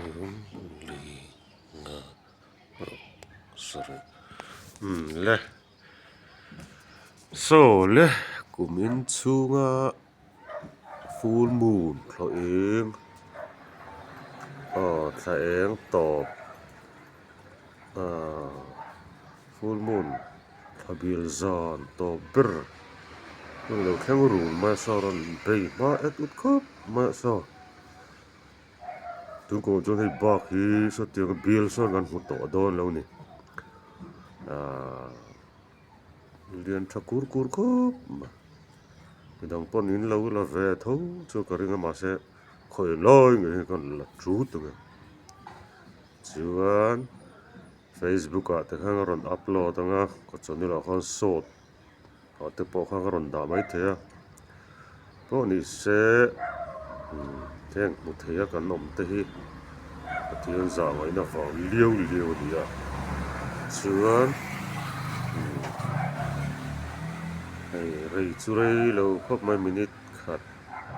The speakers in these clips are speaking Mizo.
Thum li nga ruk sarih umm le saw le kum in chhunga full moon thla eng aw thla eng tawp ahh full moon thla bil zan tawp ber hun lo thleng run mai a saw rawn bei hma et ut khawp mai a saw. Tungkawh chuan hei bak hi sawtiang bial sawn kan hmu tawh dawn lo ni ahh lian tha kur kur khawp mai midang pawn in lo la ve tho chu ka ring a mahse khawi lai ngei hi kan la tut ang e chuan facebook ah te khan a rawn upload ang a ka channel ah khan sawt. Ah te pawh kha ka rawn dah maithei a pawh ni se heng hmu thei a kan awm te hi Pathian zah ngaihna vang liau liau a ni a chuan hei rei chu rei lo khawp mai minute khat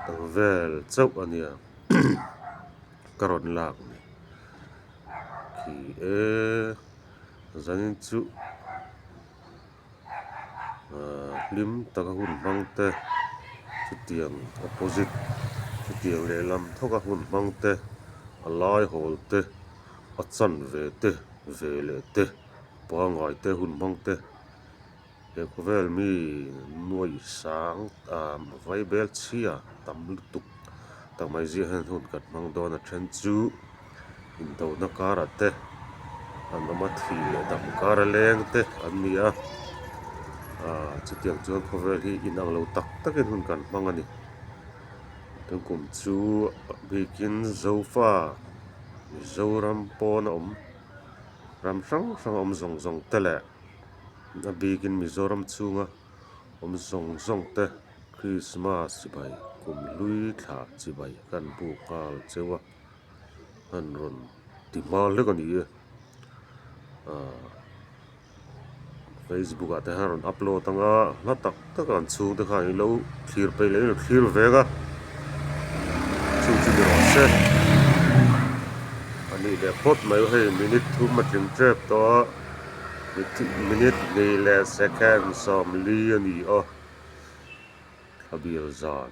ang vel chauh a nia ka rawn lak ni khi e zanin chu. Ahh hlim taka hun hmang te chutiang opposite chutiang lehlam thawka hun hmang te a lai hawl te a chanve te ve leh te pangngai te hun hmang te he khawvel mi nuai sang ah vaibel chhia tam lutuk tak mai zia hian hun kan hmang dawn a then chu. Indona karah te an awm a thih leh dam kar a leng te an ni a ahh chutiang chuan khawvel hi inang lo tak takin hun kan hmang a ni tunkum chu bikin zofa Mizoram pawn a awm ram hrang hrang a awm zawng zawng te leh a bikin Mizoram chhunga awm zawng zawng te Krismas chibai kum hlui thla chibai kan buk nghal cheu a. an rawn ti hma hlek a ni e ahh facebook ah te hian a rawn upload ang a hla tak tak an chhung te khan ilo thlir peih leh ilo thlir vek a chu chu ni rawh se a nih leh phawt mai hei minute thum a tling tep tawh a minute hnih leh second 40 a ni a thla bial zan.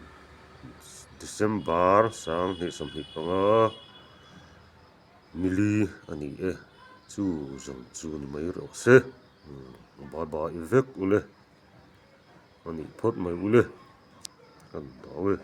December 2025 mili a ni e chu zawng chu ni mai rawh se bye bye vek ule a nih phawt mai ule kan dang e.